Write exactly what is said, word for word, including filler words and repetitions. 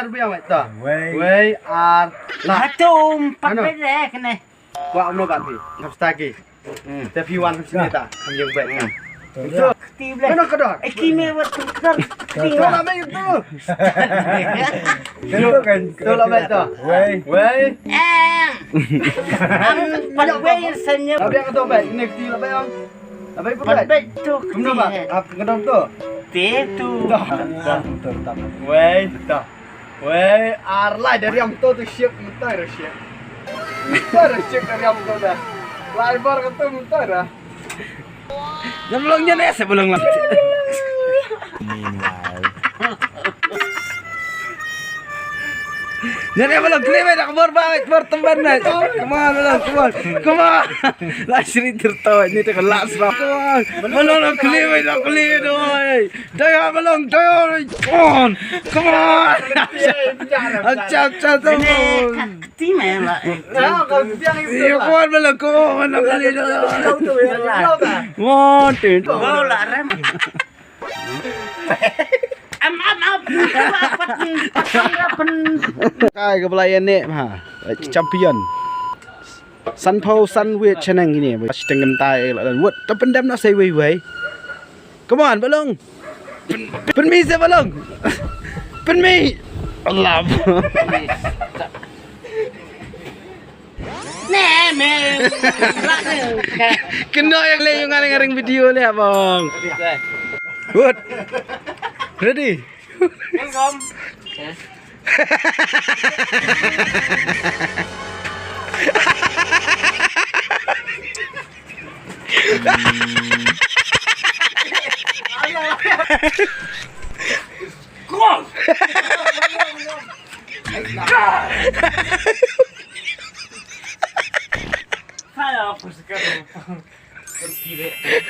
Biang wei to. Wei. Wei ar la. Hatum pat. Ano? Bek deh kene. Kwah umno bad phi. Ngap sta ki. Hmm. Te phi wan sini ta. Kham jong bek. Hmm. Betul. Ti bleh. Kena kedar. Eh, kime wat kedar. Betul. Lah, baik tu. Betul kan? Betul lah, baik tu. Wei. Wei. Eh. Am pat wei senyap. Tapi yang tu baik. Ini ti lah baik, am. Tapi pat baik tu. Kemno ba? Ap kedar tu. Te tu. Dah. Dah, betul, dah. Wei, dah. Wei, ar lai da riam to tu ship, mutai da ship. Mutai da ship da riam to da. Lai bar ka tu mutai da. Dah belum je ni, saya belum lah. Meanwhile. Jadi belum clear dah, kebor bang, kebor teman dah. Come on, belum, come on. Come on. Lah, seri tertawa ni, tak last round. Come on. Belum, belum clear dah, clear dah. Daya, belum, daya. Come on. Come on. Acha, acha, come on. Ti me la. Iya, come on, belum, come on, belum clear dah. Come on, tin. Go la rem. Am, am, am. Kai ka bla ïa ne ha. Champion. San pau san wit chaneng ini. Ba shi teng tai la dan wut. Ta pyndem na sei wei wei. Come on, balong. Pyn-, pynmi se balong. Pynmi. Allah. Ne, men. Kena yang le yung ngareng-ngareng video le, abang. Good. Ready? Welcome. Come on. Fire for the